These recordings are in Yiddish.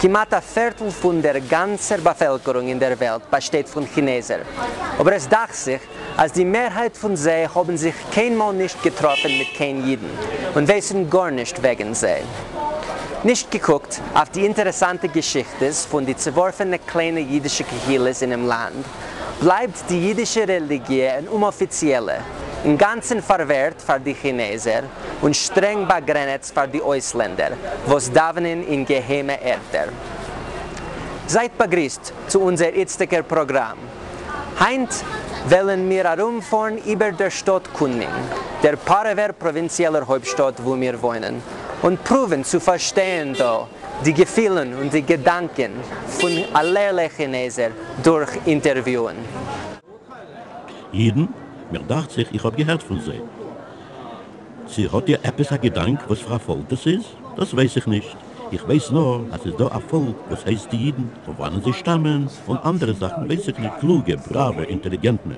כמעט א פערטל פון דער גאנצער באפעלקערונג אין דער וועלט באשטייט פון כינעזער, אבער עס דאכט זיך אז די מערהייט פון זיי האבן זיך קיינמאל נישט געטראפן מיט קיין אידן און ווייסן גארנישט וועגן זיי. נישט געקוקט אויף די אינטערעסאנטע געשיכטעס פון די צעווארפענע קליינע אידישע קהילות אינעם לאנד, בלייבט די אידישע רעליגיע אן אומאפיציעלע, אינגאנצן פארווערט פאר די כינעזער און שטרענג באגרענעצט פאר די אויסלענדער וואס דאווענען אין געהיימע ערטער. זייט באגריסט צו אונזער איצטיגער פראגראם. היינט וועלן מיר ארומפארן איבער דער שטאט קונמינג, דער פארעווער פראווינציעלער הויפטשטאט וואו מיר וואוינען, און פרואוון צו פארשטייען דא די געפילן און די געדאנקען פון אלערליי כינעזער דורך אינטערוויוען. אידן? מיר דאכט זיך איך האב געהערט פון זיי. צו האט איר עפעס א געדאנק וואס פאר א פאלק דאס איז? דאס ווייס איך נישט. איך ווייס נאר אז ס'איז דא א פאלק וואס הייסט די אידן, פון וואנען זיי שטאמען און אנדערע זאכן ווייס איך נישט. קלוגע, בראווע, אינטעליגענטנע.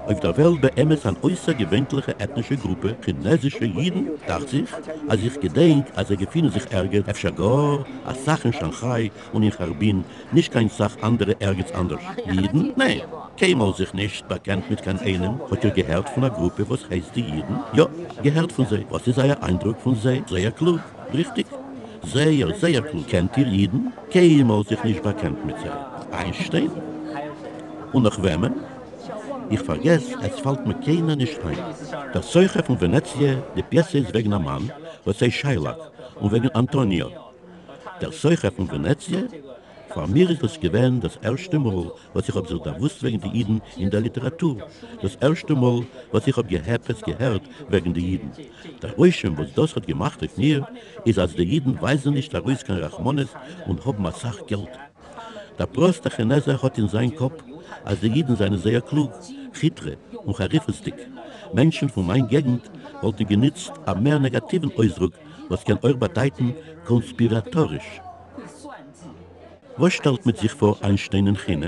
אויף דער וועלט באמת אן אויסערגעווענטליכע עטנישע גרופע, כינעזישע אידן, דאכט זיך אז איך געדענק אז זיי געפינען זיך ערגעץ, אפשר גאר אסאך אין שאנכיי און אין כארבין, נישט קיין סך אנדערע ערגעץ אנדערש. אידן? ניין, קיינמאל זיך נישט באקענט מיט קיין איינעם. האט איר געהערט פון א גרופע וואס הייסט די אידן? יא, געהערט פון זיי. וואס איז אייער איינדרוק פון זיי? זייער קלוג, ריכטיג? זייער זייער קלוג. קענט איר אידן? קיינמאל זיך נישט באקענט מיט זיי. איינשטיין? און נאך וועמען? איך פארגעס, עס פאלט מיר קיינער נישט איין. דער סוחר פון ווענעציע, די פיעסע איז וועגן א מאן וואס הייסט שיילאק, און וועגן אנטאניאו. דער סוחר פון ווענעציע? פאר מיר איז דאס געווען דאס ערשטע מאל וואס איך האב זיך דערוואוסט וועגן די אידן אין דער ליטעראטור, דאס ערשטע מאל וואס איך האב עפעס געהערט וועגן די אידן. דער רושם וואס דאס האט געמאכט אויף מיר איז אז די אידן ווייזן נישט ארויס קיין רחמנות און האבן אסאך געלט. דער פראסטער כינעזער האט אין זיין קאפ אז די אידן זענען זייער קלוג, כיטרע און חריפות'דיג. מענטשן פון מיין געגנט וואלטן גענוצט א מער נעגאטיוון אויסדרוק וואס קען אויך באדייטן קאנספיראטאריש. וואס שטעלט מיט זיך פאר איינשטיין אין כינע?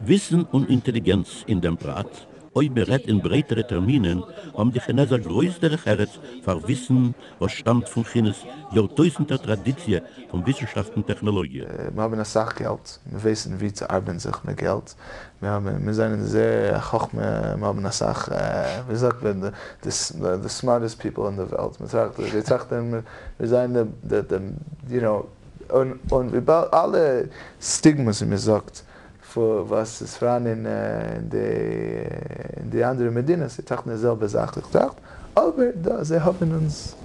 וויסן און אינטעליגענץ אין דעם פרט, אויב מען רעדט אין ברייטערע טערמינען, האבן די כינעזער גרויס דרך ארץ פאר וויסן וואס שטאמט פון כינע'ס יארטויזנטער טראדיציע פון וויסנשאפט און טעכנאלאגיע. מיר האבן אסאך געלט, מיר ווייסן ווי צו ארבען זיך מיט געלט, מיר האבן, מיר זענען זייער חכמה, מיר האבן אסאך, ווי זאגט מען, די smartest people אין די וועלט, מען טראכט, זיי טראכטן מיר זענען די, די, יו נאו, און און וויבאלד אלע stigmas ווי מען זאגט, וואס איז פאראן אין די אין די אנדערע מדינות, זיי טראכטן די זעלבע זאך איך טראכט, אבער דא זיי האבן אונז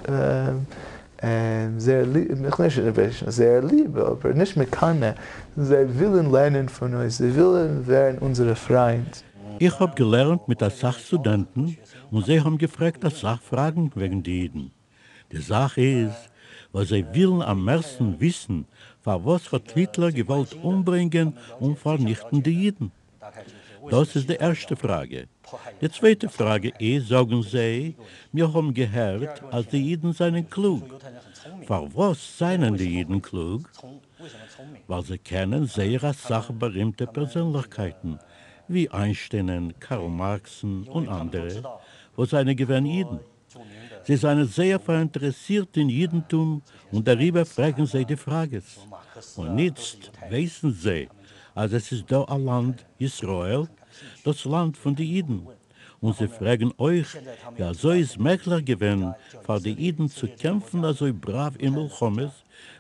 זייער ליב, איך נישט זייער ליב, אבער נישט מקנא, זיי ווילן לערנען פון אונז, זיי ווילן ווערן אונזערע פריינד. איך האב געלערנט מיט אסאך סטודענטן און זיי האבן געפרעגט אסאך פראגן וועגן די אידן. די זאך איז וואס זיי ווילן אממערסטן וויסן, פארוואס האט היטלער געוואלט אומברענגען און פארניכטן די אידן? דאס איז די ערשטע פראגע. די צווייטע פראגע איז, זאגן זיי, מיר האבן געהערט אז די אידן זענען קלוג. פארוואס זענען די אידן קלוג? ווייל זיי קענען זייער אסאך בארימטע פערזענליכקייטן, ווי איינשטיינען, קארל מארקסן און אנדערע, וואס זענען געווען אידן. זיי זענען זייער פאראינטערעסירט אין אידנטום און דעריבער פרעגן זיי די פראגעס. און איצט ווייסן זיי אז עס איז דא א לאנד ישראל, דאס לאנד פון די אידן, און זיי פרעגן אויך ווי אזוי איז מעגליך געווען פאר די אידן צו קעמפן אזוי בראוו אין מלחמות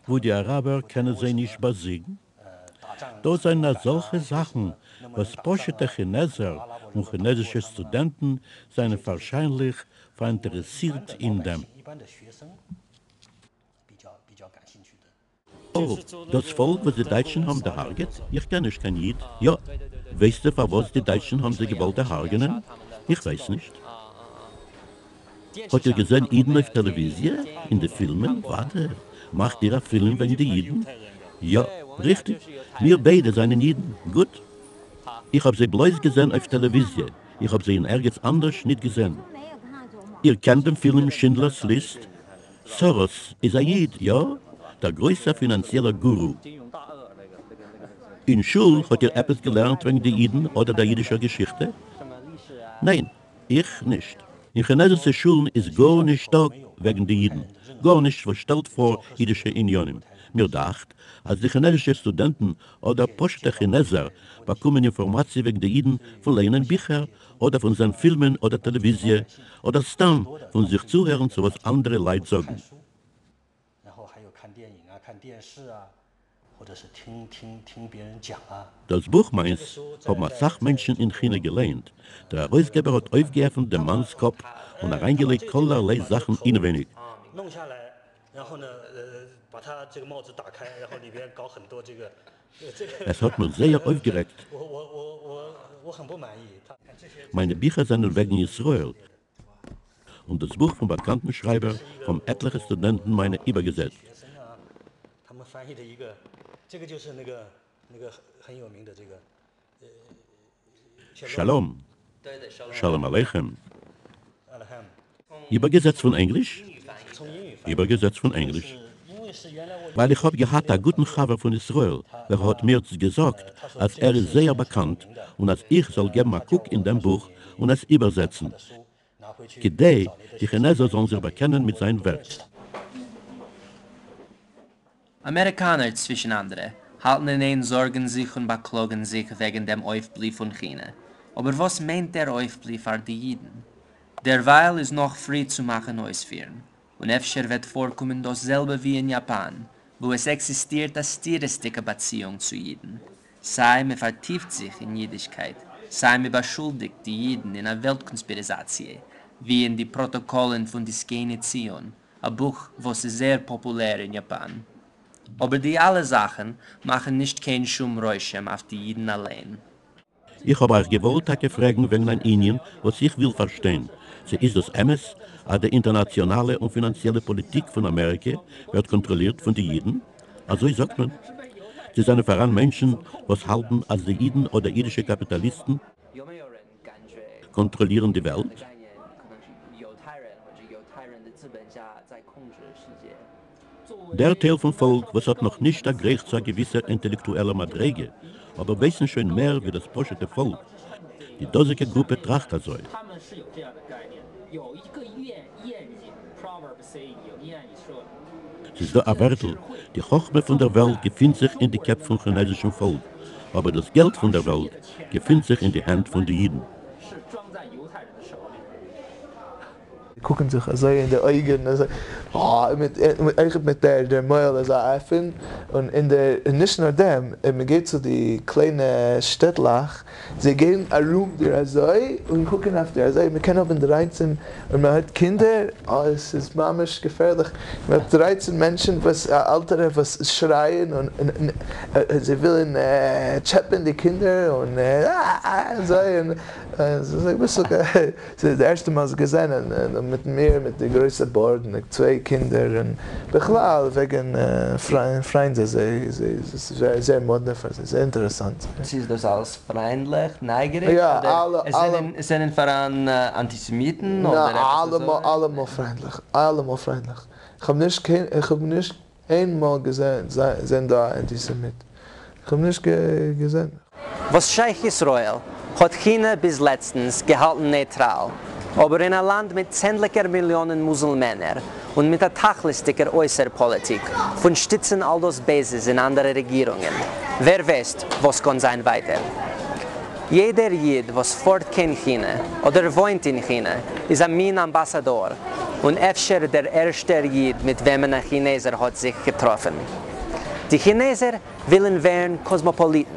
וואו די אראבער קענען זיי נישט באזיגן? דאס זענען אזעלכע זאכן וואס פשוט'ע כינעזער און כינעזישע סטודענטן זענען ווארשיינליך פאראינטערעסירט אין דעם. או, דאס פאלק וואס די דייטשן האבן דערהארגעט? איך קען נישט קיין איד. יא. ווייסטו פארוואס די דייטשן האבן זיי געוואלט דערהארגענען? איך ווייס נישט. האט איר געזען אידן אויף טעלעוויזיע? אין די פילמען? וואדע! מאכט איר א פילם וועגן די אידן? יא, ריכטיג, מיר ביידע זענען אידן. גוט. איך האב זיי בלויז געזען אויף טעלעוויזיע, איך האב זיי אין ערגעץ אנדערש ניט געזען. איר קענט דעם פילם שינדלערס ליסט? סאראס איז א איד, יא? דער גרויסער פינאנציעלער גורו. אין שול האט איר עפעס געלערנט וועגן די אידן אדער דער אידישער געשיכטע? ניין, איך נישט. אין כינעזישע שולן איז גארנישט דא וועגן די אידן, גארנישט וואס שטעלט פאר אידישע עניינים. מיר דאכט אז די כינעזישע סטודענטן אדער פשוט'ע כינעזער באקומען אינפארמאציע וועגן די אידן פון לייענען ביכער אדער פון זען פילמען אדער טעלעוויזיע אדער סתם פון זיך צוהערן צו וואס אנדערע לייט זאגן. דאס בוך מיינס האבן אסאך מענטשן אין כינע געלייענט, דער ארויסגעבער האט אויפגעעפנט דעם מאנ'ס קאפ און אריינגעלייגט כלערליי זאכן אינעווייניג. עס האט מיך זייער אויפגערעגט. מיינע ביכער זענען וועגן ישראל, און דאס בוך פון באקאנטן שרייבער האבן עטליכע סטודענטן מיינע איבערגעזעצט. שלום. שלום עליכם. איבערגעזעצט פון ענגליש? איבערגעזעצט פון ענגליש. ווייל איך האב געהאט א גוטן חבר פון ישראל וועלכער האט מיר געזאגט אז ער איז זייער באקאנט און אז איך זאל געבן א קוק אין דעם בוך און עס איבערזעצן, כדי די כינעזער זאלן זיך באקענען מיט זיין ווערק. אמעריקאנער, צווישן אנדערע, האלטן אין איין זארגן זיך און באקלאגן זיך וועגן דעם אויפבלי פון כינע. אבער וואס מיינט דער אויפבלי פאר די אידן? דערווייל איז נאך פרי צו מאכן אויספירן, און אפשר וועט פארקומען דאס זעלבע ווי אין יאפאן, וואו עס עקזיסטירט א סתירות'דיגע באציאונג צו אידן, סיי מען פארטיפט זיך אין אידישקייט, סיי מען באשולדיגט די אידן אין א וועלט קאנספיריזאציע, ווי אין די פראטאקאלן פון די זקני ציון, א בוך וואס איז זייער פאפולער אין יאפאן. אבער די אלע זאכן מאכן נישט קיין שום רושם אויף די אידן אליין. איך האב אייך געוואלט טאקע פרעגן וועגן אן ענין וואס איך וויל פארשטיין, צו איז דאס אמת אז די אינטערנאציאנאלע און פינאנציעלע פאליטיק פון אמעריקע ווערט קאנטראלירט פון די אידן? אזוי זאגט מען. צו זענען פאראן מענטשן וואס האלטן אז די אידן אדער אידישע קאפיטאליסטן קאנטראלירן די וועלט? דער טייל פון פאלק וואס האט נאך נישט דערגרייכט צו א געוויסער אינטעלעקטועלער מדריגה, אבער ווייסן שוין מער ווי דאס פשוט'ע פאלק, די דאזיגע גרופע טראכט אזוי. ס'איז דא א ווערטל, די חכמה פון דער וועלט געפינט זיך אין די קעפ פון כינעזישן פאלק, אבער דאס געלט פון דער וועלט געפינט זיך אין די הענט פון די אידן. קוקן זיך אזוי אין די אויגן אזוי מיט אויכעט מיט דער דער מויל אזוי אפען און אין דער און נישט נאר דעם און מען גייט צו די קליינע שטעטלעך זיי גייען ארום דיר אזוי און קוקן אויף דיר אזוי מען קען האבן דרייצן און מען האט קינדער אה עס איז ממש געפערליך מען האט דרייצן מענטשן וואס עלטערע וואס שרייען און זיי ווילן טשעפען די קינדער און אזוי און ס'איז די ערשטע מאל זיך געזען מיט מיר מיט די גרויסע בארד און די צוויי קינדער און בכלל וועגן פריינד זיי ס'איז זייער מאדנע פאר זיי זייער אינטערעסאנט. צו איז דאס אלעס פריינדליך, נייגעריג, אדער עס זענען פאראן אנטיסעמיטן אדער עפעס אזוי? אלעמאל פריינדליך, אלעמאל פריינדליך, איך האב נישט קיין איך האב נישט איינמאל געזען דא א אנטיסעמיט, איך האב נישט געזען. וואס שייך ישראל, האט כינע ביז לעצטנס געהאלטן נייטראל, אבער אין א לאנד מיט צענדליגער מיליאנען מוסולמענער, און מיט א תכלית'דיגער אויסער פאליטיק פון שטיצן אל דאס בייזס אין אנדערע רעגירונגען, ווער ווייסט וואס קאן זיין ווייטער. יעדער איד וואס פארט קיין כינע אדער וואוינט אין כינע איז א מין אמבאסאדאר, און אפשר דער ערשטער איד מיט וועמען א כינעזער האט זיך געטראפן. די כינעזער ווילן ווערן קאסמאפאליטן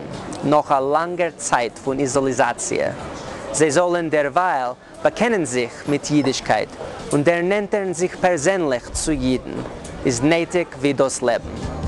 נאך א לאנגער צייט פון איזאליזאציע. זיי זאלן דערווייל באקענען זיך מיט אידישקייט און דערנענטערן זיך פערזענליך צו אידן איז נעטיג ווי דאס לעבן.